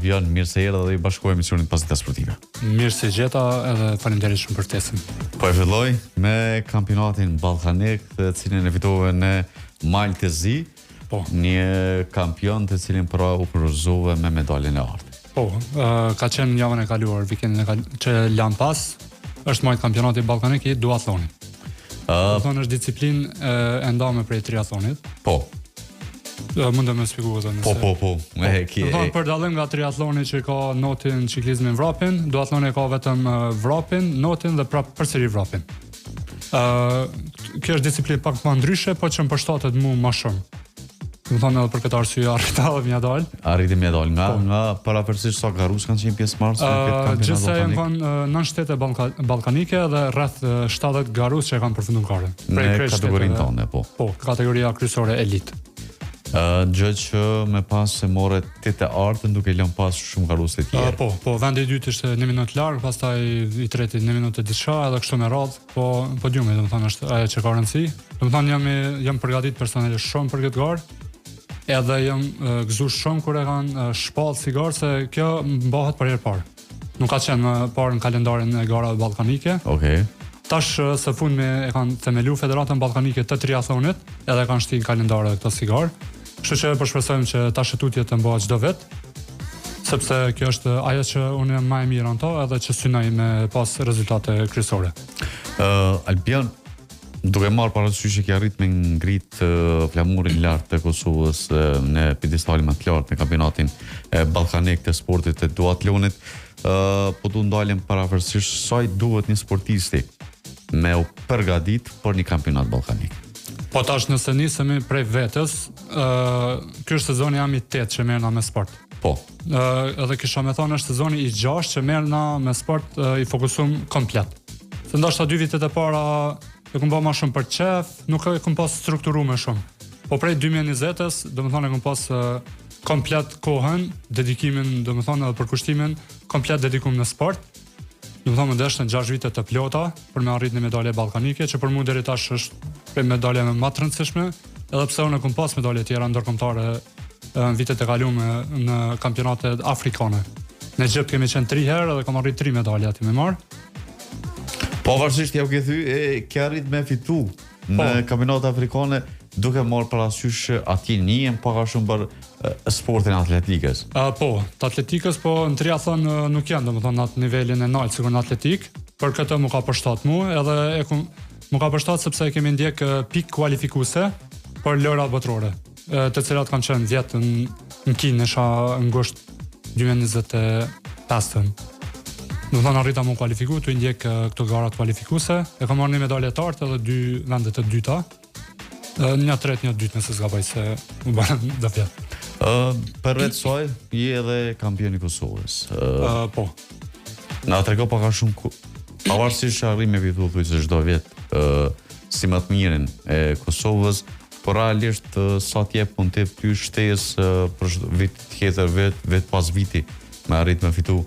Albion, mirë se erdhe dhe iu bashkove emisionit Pasdite Sportive. Mirë se gjeta edhe faleminderit shumë për ftesën. Po e filloj me kampionatin ballkanik, të cilin e fitove në Mal të Zi. Po. Një kampion të cilin pra u kurorëzove me medaljen e artë. Po, uh, ka qenë javën e kaluar, vikendin e kaluar, që lam pas, është majt kampionati ballkanik i duatlonit. Uh, Do thonë është disiplinë e, e ndame prej triatlonit. Po. Do mund të më shpjegoj edhe nëse. Po, po, po. Po, e ki. Do thonë për dallim nga triatloni që ka notin, çiklizmin, vrapin, duatloni ka vetëm vrapin, notin dhe prap përsëri vrapin. Ë, uh, kjo është disiplinë pak më ndryshe, po që më përshtatet mu më shumë. Do thonë edhe për këtë arsye arrita edhe me dal. Arriti me dal nga po. nga parafërsisht sa garues kanë qenë pjesëmarrës në këtë kampionat. Gjithsej janë kanë uh, nëntë shtete Ballka, ballkanike dhe rreth 70 garues që e kanë përfunduar garën. Prej krejt kategorinë tonë, po. Po, kategoria kryesore elitë. Uh, gjë që me pas e more ti të artën duke lënë pas shumë garues të tjerë. Uh, po, po, vendi i dytë ishte një minutë larg, pastaj i treti një minutë e diçka edhe kështu me radhë. Po, podiumi, domethënë është ajo që ka rëndësi. Domethënë jam jam përgatit personalisht shumë për këtë garë. Edhe jam gëzu shumë kur e kanë shpallë si garë se kjo mbahet për herë parë. Nuk ka qenë më parë në kalendarin e garave ballkanike. Okej. Okay. Tash së fundmi e kanë themelu Federatën Ballkanike të Triathlonit, edhe e kanë shti në kalendar edhe këtë si garë. Kështu që po shpresojmë që tash e tutje të mbahet çdo vit, sepse kjo është ajo që unë jam më e mira në to, edhe që synoj me pas rezultate kryesore. Ë uh, Albion, duke marrë parasysh që ke arrit me ngrit uh, flamurin lart të Kosovës uh, në piedestalin më të lartë në kampionatin uh, ballkanik të sportit të duatlonit, uh, po du ndalem parafërsisht sa i duhet një sportisti me u përgatit për një kampionat ballkanik. Po tash nëse nisemi prej vetes, ë uh, ky është sezoni jam i tetë që merrna me sport. Po. Ë uh, edhe kisha me thonë është sezoni i gjashtë që merrna me sport uh, i fokusum komplet. Se ndoshta dy vitet e para e kom ba ma shumë për qef, nuk e kom pas strukturu më shumë. Po prej 2020-s, domethonë e kom pas uh, komplet kohën, dedikimin, domethonë edhe përkushtimin, komplet dedikum në sport. Domethonë më deshtën 6 vite të plota për me arrit një medalje ballkanike, që për mu deri tash është prej medaljeve më të rëndësishme, edhe pse unë kom pas medalje tjera ndërkombëtare në vitet e kalume në kampionatet afrikane. Në Egjipt kemi qenë 3 herë dhe kam arrit 3 medalje aty me marr. Pavarësisht ja u ke thy, e ke arrit me fitu në po. kampionatet afrikane duke marrë parasysh që atje njihen pak a shumë për sportin e atletikës. Uh, po, të atletikës, po në triatlon nuk janë, domethënë në atë nivelin e naltë sikur në atletikë. Për këtë m'u ka përshtat mu, edhe e kum, m'u ka përshtat sepse e kemi ndjek pikë kualifikuese për lojërat botërore, të cilat kanë qenë vjet në në Kinë, isha në gusht 2025-ën. Domethonë arrita m'u kualifiku, tu i ndjek këto garat kualifikuese, e kam marrë një medalje të artë edhe dy vende të dyta. Një tretë, një dytë nëse s'gaboj se u bën do vjet. Ë, përveç saj, je edhe kampion i Kosovës. Ë, po. Na trego pak a shumë ku pavarësisht që arrin me fitu thuajse çdo vit, ë si më të mirin e Kosovës, por realisht sa të jep motiv ty shtesë për vit tjetër vit, vit pas viti me arrit me fitu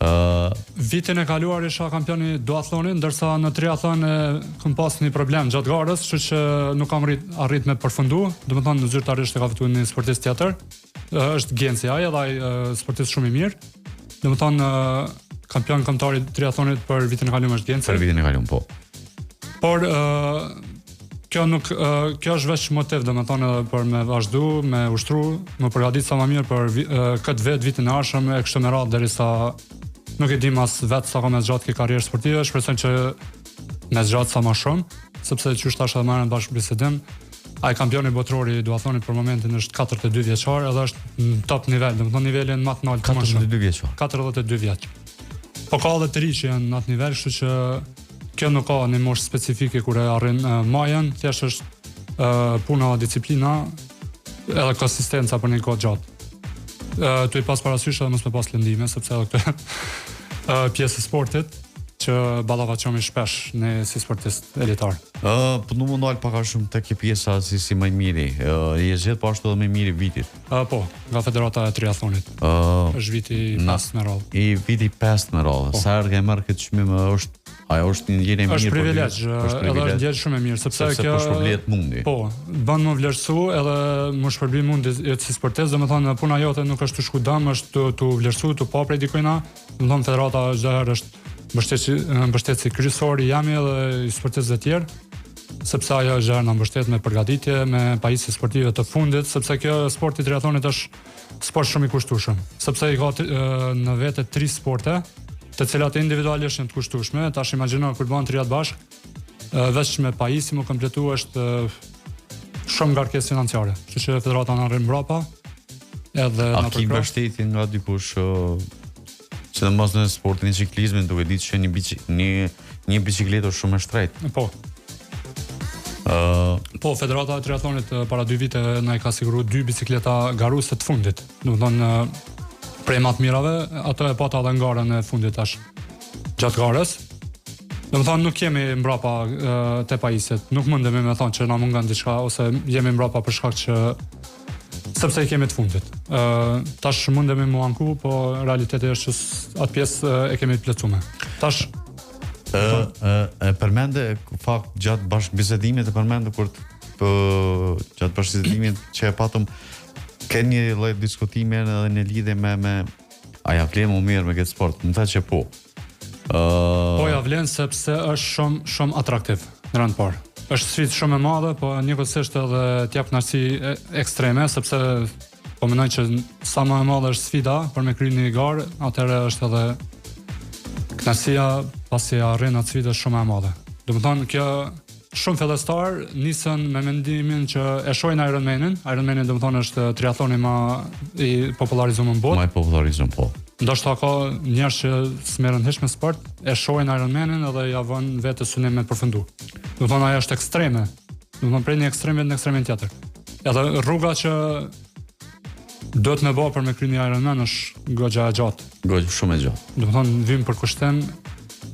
Uh, Vitin e kaluar isha kampion i duathlonit, ndërsa në triathlon e kam pas një problem gjatë garës, kështu që nuk kam arrit, arrit me përfundu. Domethonë zyrtarisht e ka fituar një sportist tjetër. Është Genci ai, edhe ai sportist shumë i mirë. Domethonë kampion kombëtar i triathlonit për vitin e kaluar është Genci. Për vitin e kaluar, po. Por uh, kjo nuk uh, kjo është veç motiv, domethonë edhe për me vazhdu, me ushtru, me përgatit sa më mirë për uh, këtë vit, vitin e ardhshëm e kështu me radhë derisa nuk e dim as vetë sa ka me zgjat kjo karrierë sportive, shpresojmë që me zgjat sa më shumë, sepse qysh tash edhe më herët në bashkëbisedim, ai kampioni botëror i duathlonit për momentin është 42 vjeçar edhe është në top nivel, domethonë nivelin më të lartë më shumë. 42 vjeçar. 42 vjeç. Po ka edhe të ri që janë në atë nivel, kështu që Kjo nuk ka një moshë specifike kur e arrin uh, majën, thjesht është uh, puna, disiplina edhe konsistenca për një kohë gjatë. Uh, tu i pas parasysh edhe mos me pas lëndime, sepse edhe këtë uh, pjesë e sportit që ballafaqohemi shpesh ne si sportist elitar. Ë, uh, po du m'u ndal pak a shumë te kjo pjesa si si më i miri. Ë, uh, je zgjedh po ashtu edhe më i miri i vitit. Uh, po, nga Federata e Triathlonit. Ë, uh, është viti i pestë me radhë. I viti i pestë me radhë. Po. Sa herë ke marrë këtë çmim është? Ajo është një ndjenjë e mirë. Është privilegj, është edhe është ndjenjë shumë e mirë, sepse, sepse kjo po shpërblehet mundi. Po, bën me vlerësu edhe me shpërbly mundi jot si sportist, domethënë puna jote nuk është tu shku dëm, është tu, tu vlerësu, tu pa prej dikujna, domethënë federata çdo herë është mbështetësi mbështetësi kryesor i jemi edhe i sportistëve të tjerë, sepse ajo çdo herë na mbështet me përgatitje, me pajisje sportive të fundit, sepse kjo sporti i triatlonit është Sport shumë i kushtueshëm, sepse i ka në vete tri sporte, të cilat individualisht janë të kushtueshme, tash imagjino kur bëhen trijat bashkë, veç me pajisje me kompletu është shumë ngarkesë financiare. Kështu që federata na rrin mbrapa edhe na përkrah. A ki mbështetje nga dikush sidomos në sportin e çiklizmit, duke ditë që një bici, një një biçikletë është shumë e shtrenjtë. Po. Ë uh, Po, Federata e Triatlonit para dy vite na i ka siguruar dy bicikleta garuese të fundit. Domethënë prej më të mirave, ato e pata edhe në garën e fundit tash. Gjatë garës. Domethënë nuk jemi mbrapa te pajisjet. Nuk mundemi me thonë që na mungon diçka ose jemi mbrapa për shkak që sepse i kemi të fundit. Ë uh, tash mundemi mu anku, po realiteti është që atë pjesë e kemi të plotësuar. Tash ë ë e përmende fakt gjatë bashkëbisedimit e përmende kur të gjatë bashkëbisedimit që e patëm ke një lloj diskutimi edhe në lidhje me me a ja vlen mu marrë me këtë sport. Më tha që po. Uh... Po ja vlen sepse është shumë shumë atraktiv në rend parë. Është sfidë shumë e madhe, po njëkohësisht edhe të jep kënaqësi ekstreme sepse po mendoj që sa më e madhe është sfida për me kry një garë, atëherë është edhe kënaqësia pasi arrin atë sfidë është shumë e madhe. Domethënë kjo Shumë fillestar nisën me mendimin që e shohin Ironmanin, Ironmanin domethënë është triatloni më i popullarizuar në botë. Më i popullarizuar po. Ndoshta ka njerëz që s'merren hiç me sport, e shohin Ironmanin edhe ja vënë vetes synim me përfundu. Domethënë ajo është ekstreme. Domethënë prej një ekstremi në ekstremin tjetër. Edhe rruga që duhet me bë për me kry një Ironman është goxha e gjatë. Goxha shumë e gjatë. Domethënë vyn përkushtim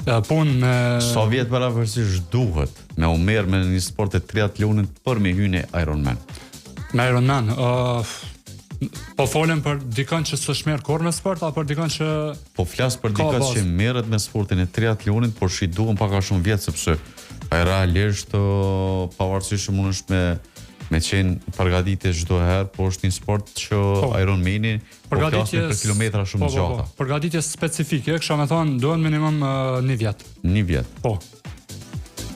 edhe punë me Sa vjet përafërsisht duhet me u marr me një sport të triatlonit për me hy në Ironman? Me Ironman, uh, po folëm për dikën që s'është marrë kurrë me sport apo për dikën që Po flas për dikën që merret me sportin e triatlonit, por që i duhen pak a shumë vjet sepse ai realisht pavarësisht që mundesh me me qenë përgatitje çdo herë, po është një sport që po. Ironmani po përgatitje për kilometra shumë po, po, gjata. Po, përgatitje specifike, kisha me thonë, duhen minimum uh, një vjet. Një vjet. Po.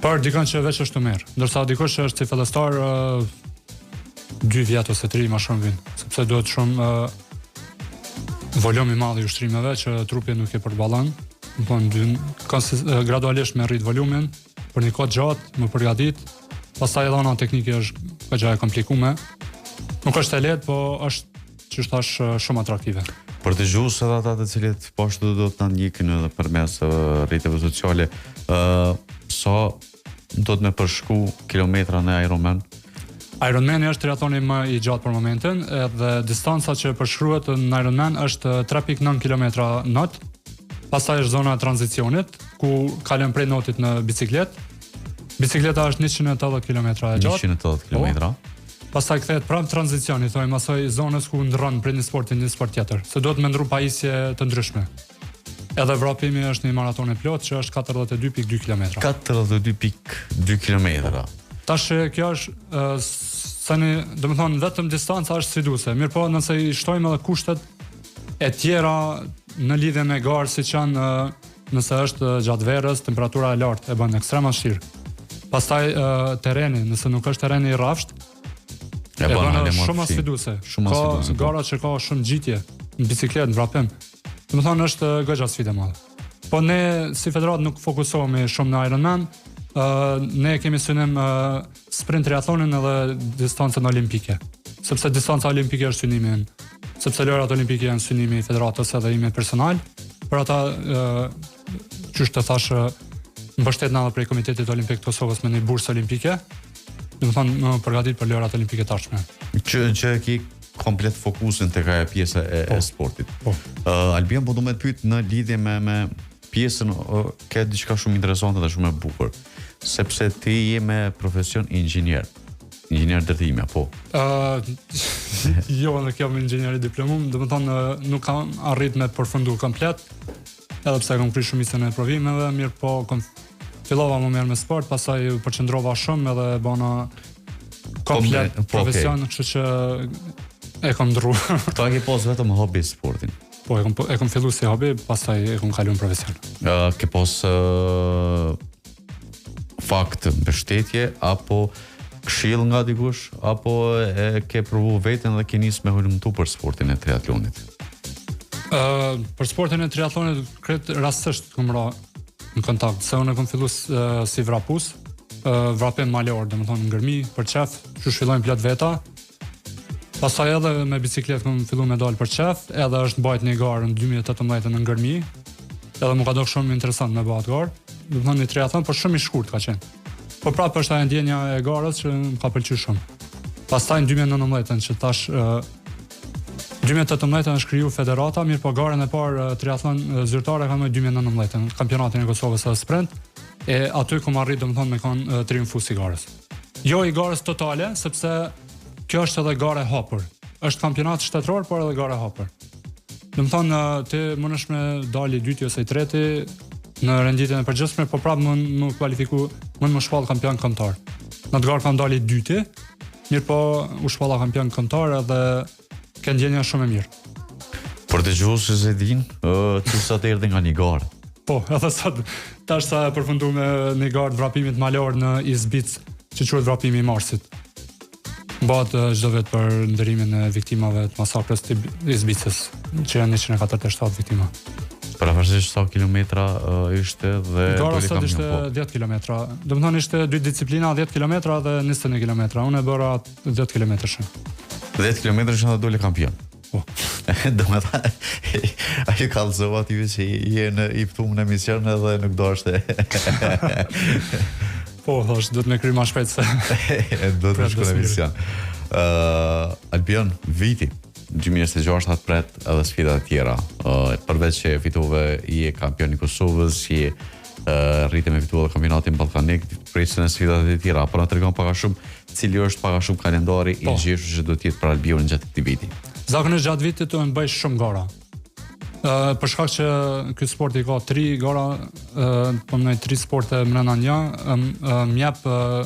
Për dikën që veç është tu marrë. Ndërsa dikush që është si fillestar uh, dy vjet ose tri më shumë vin, sepse duhet shumë uh, volum i madh i ushtrimeve që trupi nuk e përballon. Domethonë, gradualisht me rrit volumin për një kohë gjatë, me përgatit, pastaj edhe ana teknike është goxha e komplikume. Nuk është e lehtë, po është qysh thash shumë atraktive. Për dëgjues edhe ata të cilët po ashtu do të na ndjekin edhe përmes rrjeteve sociale, ë uh, sa do të me përshku kilometra në Ironman? Ironman është triatloni më i gjatë për momentin, edhe distanca që përshkruhet në Ironman është 3.9 km not. Pastaj është zona e tranzicionit, ku kalon prej notit në bicikletë. Bicikleta është 180 km e gjatë. 180 km. Po. Pastaj kthehet prapë tranzicion, i thojmë asaj zonës ku ndrron prej një sporti në një sport tjetër, se duhet me ndrru pajisje të ndryshme. Edhe vrapimi është një maratonë e plotë që është 42.2 km. 42.2 km. Tash kjo është sa një, domethonë vetëm distanca është sfiduese. Mirëpo, nëse i shtojmë edhe kushtet e tjera në lidhje me garë, siç janë nëse është gjatë verës, temperatura e lartë e bën ekstrem vështirë. Pastaj terreni, nëse nuk është terreni i rrafsht, e bën edhe shumë më sfiduese. Shumë ka sfiduese. Po. Gara që ka shumë ngjitje në bicikletë, në vrapim. Domethonë është goxha sfidë e madhe. Po ne si federatë nuk fokusohemi shumë në Ironman, uh, ne kemi synim uh, sprint triathlonin edhe distancën olimpike. Sepse distanca olimpike është synimi ynë. Sepse lojërat olimpike janë synimi i federatës edhe imi personal. Për ata ë qysh të thashë mbështetna edhe prej Komitetit Olimpik të Kosovës me një bursë olimpike. Domethonë me përgatit për lojërat olimpike të ardhshme. Që që e ki komplet fokusin tek ajo pjesa e, po, e sportit. Po. Uh, Albion po du me të pyet në lidhje me me pjesën uh, ke diçka shumë interesante dhe shumë e bukur, sepse ti je me profesion inxhinier. Inxhinier ndërtimi apo? Ë uh, jo, nuk jam inxhinier i diplomum, domethonë nuk kam arrit me përfundu komplet, edhe pse kam kry shumicën e provimeve, mirëpo kam. Fillova me u marrë me sport, pastaj u përqendrova shumë edhe e bana komplet po, profesion, okay. kështu që e kam ndrru. Këto e ke pas vetëm hobi sportin? Po, e kam, e kam fillu si hobi, pastaj e kam kalu në profesion. Uh, ke pas uh, fakt mbështetje apo këshill nga dikush apo e ke provu veten dhe ke nis me hulumtu për sportin e triatlonit? Ë uh, për sportin e triatlonit krejt rastësisht kam ra në kontakt, se unë kam fillu uh, si vrapus, uh, vrapim malor, domethënë në Gërmi, për qef, qysh fillojnë plot veta. Pastaj edhe me bicikletë kam fillu me dalë për qef, edhe është mbajt një garë në 2018 në Gërmi, edhe m'u ka dok shumë interesant me ba atë garë, domethënë një triatlon, por shumë i shkurt ka qenë. Po prapë është ajo ndjenja e garës që më ka pëlqyer shumë. Pastaj në 2019 që tash uh, 2018 është kriju federata, mirëpo garën e parë triatlon zyrtare kam në 2019, kampionatin e Kosovës edhe sprint, e aty kam arrit domethënë me kon triumfues i garës. Jo i garës totale, sepse kjo është edhe garë e hapur. Është kampionat shtetëror, por edhe garë e hapur. Domethënë ti mundesh me dalë i dyti ose i treti në renditjen e përgjithshme, po prapë mund m'u kualifiku, mund m'u shpall kampion kombëtar. Në atë garë kam dalë i dyti, mirëpo u shpalla kampion kombëtar edhe ke ndjenja shumë e mirë. Për dëgjuesit që s'e din, uh, ti sot erdhe nga një garë. Po, edhe sot tash sa e përfunduam një garë të vrapimit malor në Izbicë, që quhet vrapimi i Marsit. Mbahet çdo vit për nderimin e viktimave të masakrës të Izbicës, që janë 147 viktima. Përafërsisht sa kilometra uh, ishte dhe Gara sot ishte po. 10 kilometra. Domethënë ishte dy disiplina, 10 kilometra dhe 21 kilometra. Unë e bëra 10 kilometrëshin. 10 kilometrëshin dhe dole kampion. Po. Domethënë, ajo kallzova ty që je në i ftum në emision edhe nuk do është. po, thash, do të me kry ma shpejt se. do të shku në emision. Uh, Albion, viti 2026 të pret edhe sfida të tjera. Uh, përveç që fitove je kampion i Kosovës, je uh, arrite me fitu edhe kampionatin ballkanik, presin edhe sfidat e tjera, po na tregon pak a shumë cili është pak a shumë kalendari i po. ngjeshur që do të jetë për Albionin gjatë këtij viti. Zakonisht gjatë vitit unë bëj shumë gara. Ë uh, për shkak që ky sport i ka tri gara, ë uh, po mendoj tri sporte mrena një, më jep uh,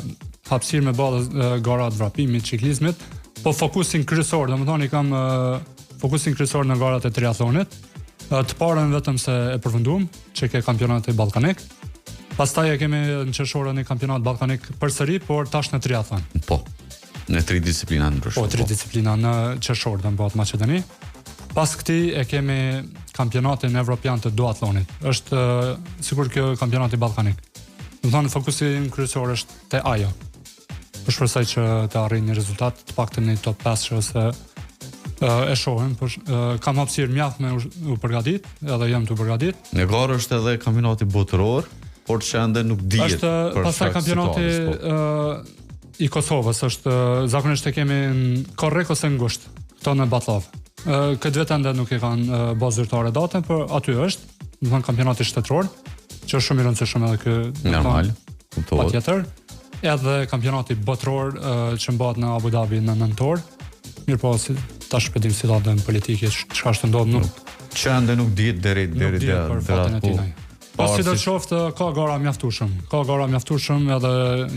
hapësirë me bë gara të vrapimit, çiklizmit, po fokusin kryesor, domethënë i kam uh, fokusin kryesor në garat e triatlonit. Uh, të parën vetëm se e përfunduam, që ke kampionati ballkanik. Pastaj e kemi në qershor një kampionat ballkanik përsëri, por tash në triatlon. Po. Në tri disiplina ndryshme. Po, tri po. disiplina në qershor do mbahet Maqedoni. Pas këtij e kemi kampionatin evropian të duatlonit. Është sikur kjo kampionati ballkanik. Domethënë fokusi im kryesor është te ajo. Po shpresoj që të arrij një rezultat, të paktën një top 5 ose e shohim, por kam hapësirë mjaft me u, u përgatit, edhe jam tu përgatit. Në garë është edhe kampionati botëror, por që ende nuk dihet. Është pastaj kampionati po. uh, i Kosovës, është zakonisht e kemi në korrik ose në gusht, këto në Batllavë. Uh, këtë vit ende nuk e kanë uh, bërë zyrtare datën, por aty është, domethënë kampionati shtetëror, që është shumë i rëndësishëm edhe ky. Normal, kuptohet. Patjetër. Edhe kampionati botëror që mbahet në Abu Dhabi në nëntor. Mirëpo, si, tash po e dim situatën politike, çka është ndodhur nuk që ende nuk dihet deri deri deri për fatin e tij. Po sido qoftë ka gara mjaftueshëm. Ka gara mjaftueshëm edhe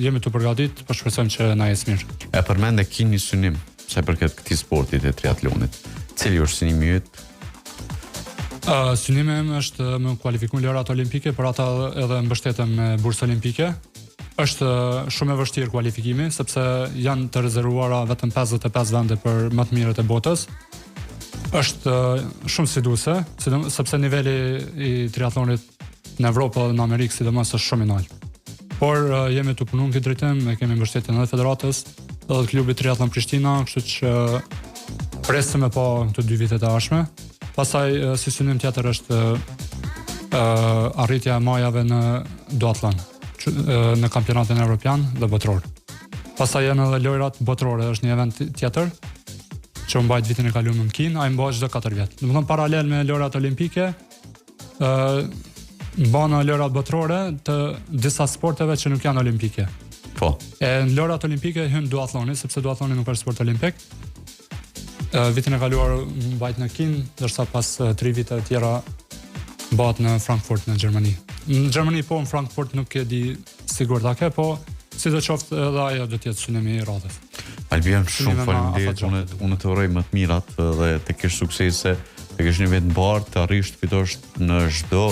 jemi tu përgatit, po shpresojmë që na ecë mirë. E përmende ki një synim sa i përket këtij sporti të triatlonit. Cili është synimi yt? Uh, synimi im është me u kualifiku në lojërat olimpike, për ata edhe mbështetem me bursë olimpike. Është shumë e vështirë kualifikimi, sepse janë të rezervuara vetëm 55 vende për më të mirët e botës. Është shumë sfiduese, sepse niveli i triatlonit në Evropë dhe në Amerikë sidomos është shumë i lartë. Por jemi tu punu në këtë drejtim, e kemi mbështetjen edhe federatës, edhe të klubit Triatlon Prishtina, kështu që presim me pa këto dy vitet e ardhshme. Pastaj si synim tjetër është uh, arritja e majave në duatlon në kampionatin evropian dhe botëror. Pastaj janë edhe lojrat botërore, është një event tjetër që u mbajt vitin e kaluar në Kinë, ai mbahet çdo 4 vjet. Domethënë paralel me lojrat olimpike, ë mbahen lojrat botërore të disa sporteve që nuk janë olimpike. Po. E në lojrat olimpike hyn duatloni, sepse duatloni nuk është sport olimpik. Ë vitin e kaluar u mbajt në Kinë, ndërsa pas 3 viteve tjera mbahet në Frankfurt në Gjermani. Në Gjermani po, në Frankfurt nuk e di sigurt a ke, po sido qoftë edhe ajo do të jetë synimi i radhës. Albion, shumë faleminderit. Unë unë të uroj më të mirat dhe të kesh suksese, të kesh një vit mbarë, të arrish të fitosh në çdo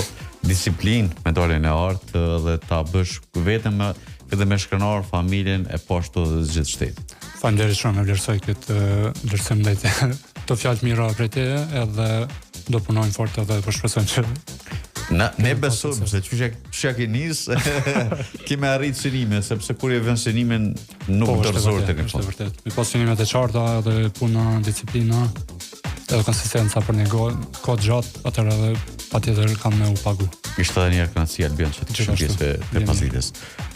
disiplinë medaljen e artë dhe ta bësh veten me edhe me shkrenar familjen e po ashtu edhe të gjithë shtetin. Faleminderit shumë, e vlerësoj këtë vlerësim ndaj te këto fjalë të mira prej teje edhe do punojmë fort edhe po shpresojmë që Na, ne besojmë se qysh e qysh e ke nis, ke me arrit synime, sepse kur e vën synimin nuk po, dorëzohesh deri në fund. Është vërtet. Me pas synimet e qarta edhe puna, disiplina, edhe konsistenca për një kohë të gjatë, atëherë edhe patjetër kam me u pagu. Ishte edhe një herë kënaqësi Albion që të kishim pjesë e pasdites.